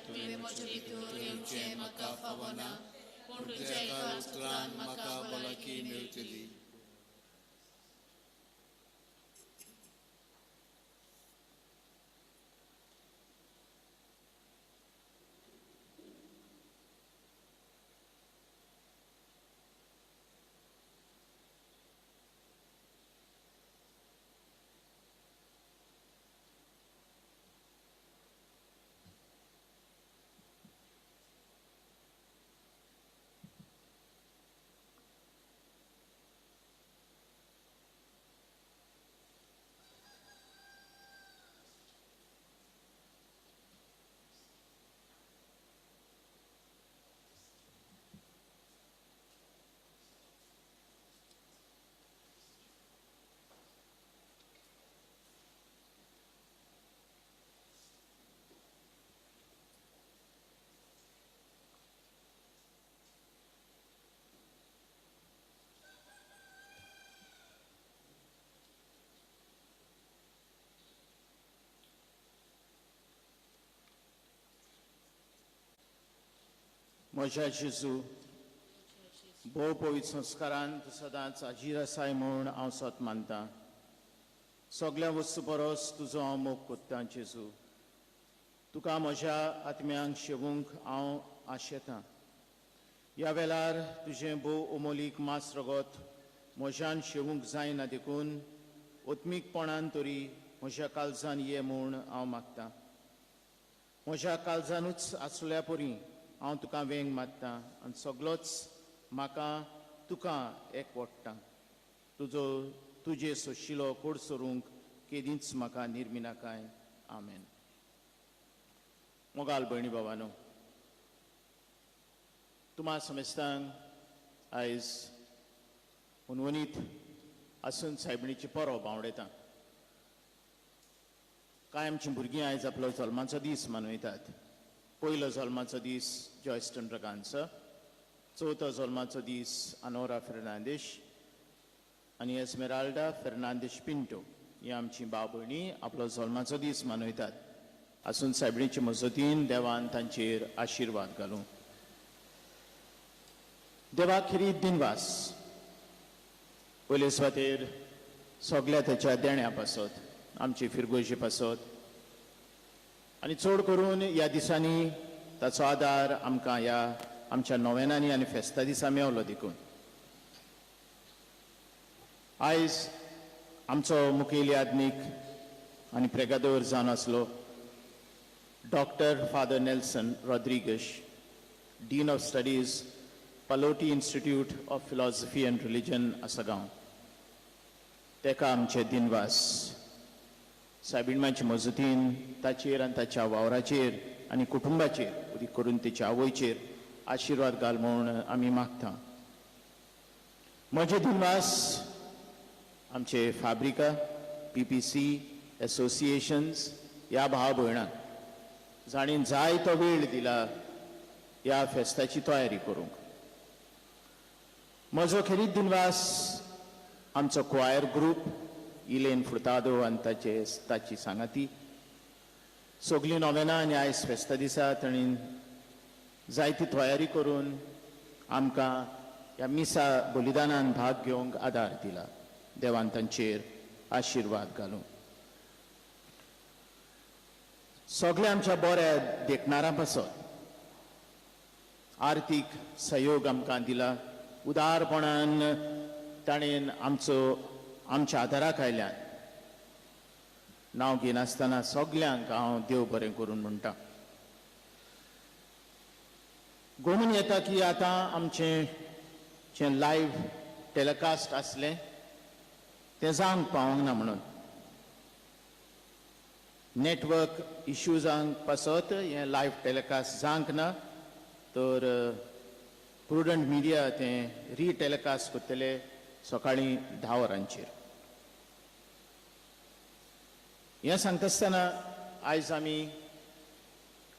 तुवें म्हजे भितर येवचें म्हाका फावना, पूण तुज्या एका उतरान म्हाका भलायकी मेळटली. म्हज्या जेजू भोव पवित्र संस्कारान तूं सदांच हाजीर आसाय म्हूण हांव सत मानतां. सगल्या वस्तू परस तुजो हांव मोग कोत्तां जेजू. तुका म्हज्या आत्म्यांक शेवूंक हांव आशेतां. ह्या वेळार तुजें भोव अमोलीक मास रगत म्हज्यान शेवूंक जायना देखून ओत्मीकपणान तरी म्हज्या काळजान ये म्हूण हांव मागतां. म्हज्या काळजानूच आसल्या परी हांव तुका वेंग मारतां आनी सगलोच म्हाका तुका एक वोडटा. तुजो तुजे सोशिलो कोड सोरूंक केदींच म्हाका निर्मिनाकाय. आमेन. मोगाल भयणी बाबानो, तुमा समेस्तांक आयज हुनवनीत आसून सायबिणीची परब आवडयता. कांय आमचीं भुरगीं आयज आपलो जल्माचो दीस मनयतात. पयलो जल्माचो दीस जॉयस्टन ब्रगांसा, चवथो जल्माचो दीस अनोरा फेर्नांदीश आनी एस्मेराल्डा फेर्नांदीश पिंटो ही आमची भाव भयणी आपलो जल्माचो दीस मनयतात. आसून सायबिणीचे मजतीन देवान तांचेर आशिर्वाद घालूं. देवाक खेरीत दिनवास पयले सुवातेर सगल्या तेच्या देण्या पासत, आमची फिरगोजी पासत आनी चड करून ह्या दिसांनी ताचो आदार आमकां ह्या आमच्या नोवेनांनी आनी फेस्ता दिसा मेवलो देखून आयज आमचो मुखेली आदनीक आनी प्रेगादोर जावन आसलो doctor father Nelson Rodrigues, dean of studies, Pallotti institute of philosophy and religion, Assagao. तेका आमचे दिनवास. सायबिणमांचे मजतीन ताचेर आनी ताच्या वावराचेर आनी कुटुंबाचेर उदीक करून तेच्या आवयचेर आशिर्वाद घाल म्हूण आमी मागता. म्हजे दिनवास आमचे फाब्रिका, PPC, असोसिएशन्स ह्या भाव भयणांक जाणीं जाय तो वेळ दिला ह्या फेस्ताची तयारी करूंक. म्हजो खेरीत दिनवास आमचो क्वायर ग्रूप इलेन फुर्तादो आनी ताची सांगाती. सगलीं नोवेनां आनी आयज फेस्ता दिसा तांणी जायती तयारी करून आमकां ह्या मिसा बलिदानान भाग घेवंक आदार दिला. देवान तांचेर आशिर्वाद घालूं. सगल्या आमच्या बऱ्या देखणारां पासत आर्थीक सहयोग आमकां दिला. उदारपणान ताणें आमचो आमच्या आदाराक आयल्यान. नांव घेनासतना सगल्यांक हांव देव बरें करून म्हणटा. गोमून येता की आतां आमचें जें लायव्ह टेलिकास्ट आसलें तें जावंक पावंक ना म्हणून नेटवर्क इश्यूजांक पासत हें लायव्ह टेलिकास्ट जावंक ना, तर प्रुडंट मिडिया तें रिटेलिकास्ट करतले सकाळीं 10 वरांचेर. हें सांगता आसतना आयज आमी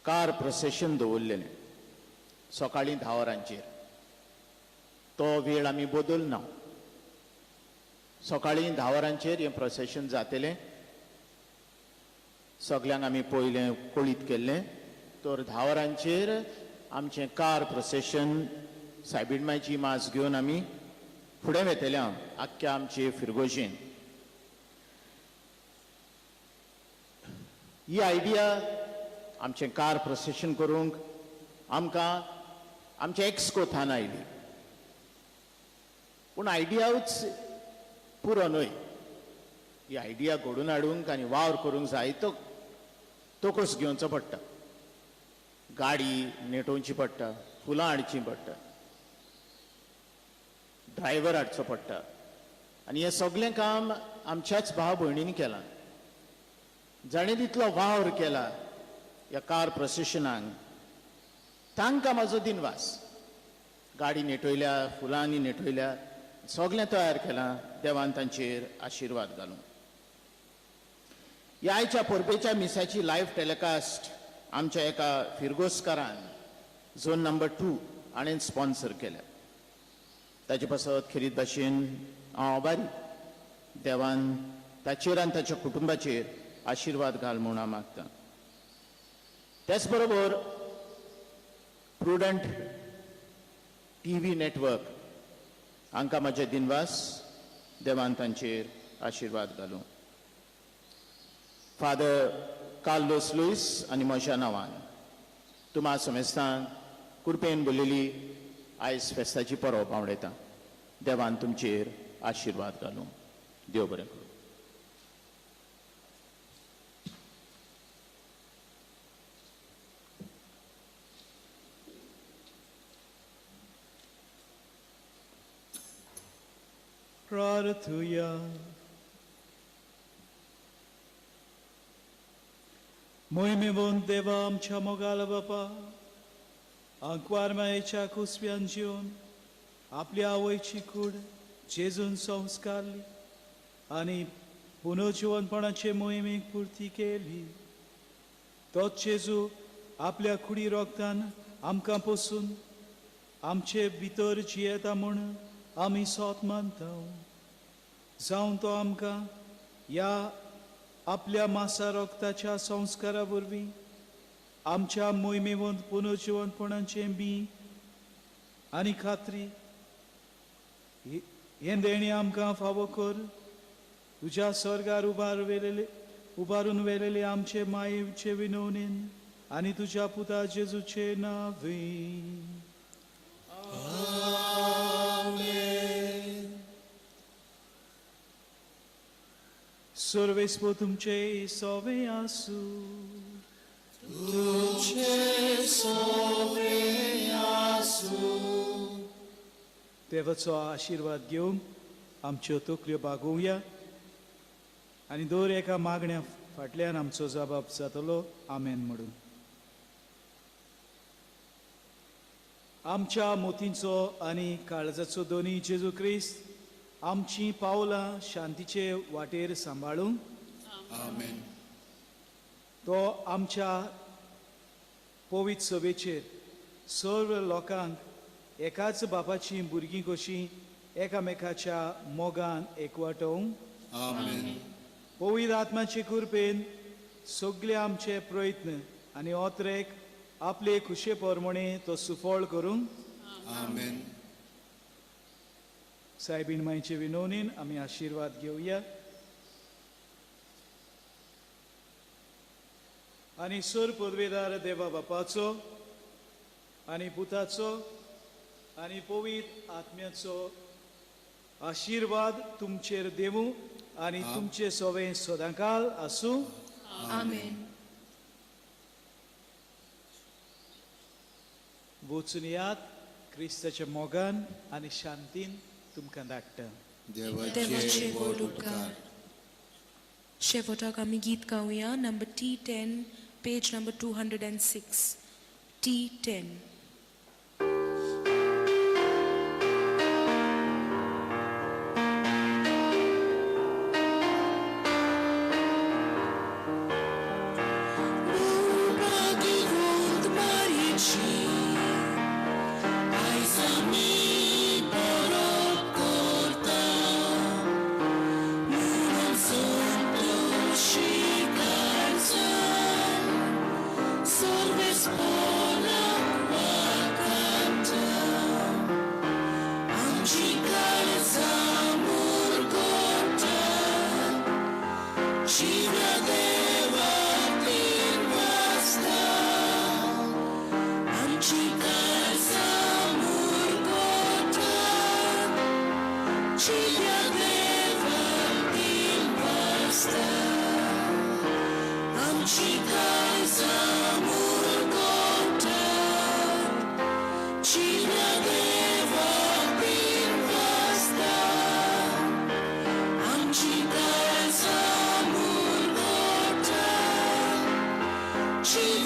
कार प्रोसेशन दवरलेलें सकाळीं 10 वरांचेर. तो वेळ आमी बदलना. सकाळीं 10 वरांचेर हें प्रोसेशन जातलें. सगल्यांक आमी पयलें कळीत केल्लें. तर 10 वरांचेर आमचें कार प्रोसेशन सायबीणमायची मास घेवन आमी फुडें वेतले आख्ख्या आमचे फिरगोजेन. ही आयडिया आमचें कार प्रोसेशन करूंक आमकां आमच्या एक्सकोथान आयली. पूण आयडियाच पुरो न्हय. ही आयडिया घडून हाडूंक आनी वावर करूंक जाय तो तोकस घेवचो पडटा. गाडी नेटोवची पडटा, फुलां हाडचीं पडटा, ड्रायव्हर हाडचो पडटा. आनी हें सगळें काम आमच्याच भाव भयणींनी केलां. जाणें तितलो वावर केला ह्या कार प्रोसेशनाक तांकां म्हाजो दिनवास. गाडी नेटयल्या, फुलांनी नेटयल्या, सगळें तयार केलां. देवान तांचेर आशिर्वाद घालूं. ह्या आयच्या परबेच्या मिसाची लायव्ह टेलिकास्ट आमच्या एका फिरगोस्कारान झोन नंबर 2 हाणें स्पॉन्सर केल्या. ताचे पासत खेरीत भाशेन हांव आभारी. देवान ताचेर आनी ताच्या कुटुंबाचेर आशिर्वाद घाल म्हूण हांव मागतां. त्याच बरोबर प्रुडंट TV network हांकां म्हाजे दिनवास. देवान तांचेर आशिर्वाद घालूं. फादर कार्लोस लुईस आनी म्हज्या नांवान तुमा समेस्तांक कुरपेन बोलिल्ली आयज फेस्ताची परब आवडयता. देवान तुमचेर आशिर्वाद घालूं. देव बरें करूं. प्रार्थुया. मोहिमेवंत देवा आमच्या मोगाल बापा, आंकवार मायेच्या कुसव्यान जिवन आपल्या आवयची कूड जेजून संस्कारली आनी पुनर्जिवनपणाचे मोहिमेक पुर्ती केली. तोच जेजू आपल्या कुडी रोगतान आमकां पोसून आमचे भितर जियेता म्हूण आमी सोत मानता. जावन तो आमकां ह्या आपल्या मासा रोगताच्या संस्कारा वरवीं आमच्या मोहिमेवंत पुनर्जिवनपणाचें बी आनी खात्री हें देणें आमकां फावो कर. तुज्या स्वर्गार उबारून व्हेलेले आमचे मायेचे विनवणेन आनी तुज्या पुता जेजूचे नांवे. सर्वेस्पो तुमचे सोवे आसू. तुमचे सोवे आसू. देवाचो आशिर्वाद घेवन आमच्यो तकल्यो बागोवया आनी दर एका मागण्या फाटल्यान आमचो जबाब जातलो. आमेन म्हणून आमच्या मोतींचो आनी काळजाचो दोनी जेजू क्रिस्त आमची पावलां शांतीचे वाटेर सांबाळून. आमेन. तो आमच्या पवित्र सभेचेर सर्व लोकांक एकाच बापाची भुरगीं कशीं एकामेकाच्या मोगान एकवाटोवंक. आमेन. पवित्र आत्माचे कृपेन सगळे आमचे प्रयत्न आनी ओतरेक आपले खुशे प्रमाणे तो सुफळ करूंक. आमेन. सायबीण मायचे विनवणीन आमी आशिर्वाद घेवया आनी सर पदवेदार देवा बापाचो, आनी पुताचो आनी पवित्र आत्म्याचो आशिर्वाद तुमचेर देवूं आनी तुमचे सवे सदांकाल आसूं. आमेन. वचून यात, क्रिस्ताच्या मोगान आनी शांतीन तुमकां धाडटा. देवाचे व्हड उपकार. शेवटाक आमी गीत गावया number T10, page number 206, T10. Ci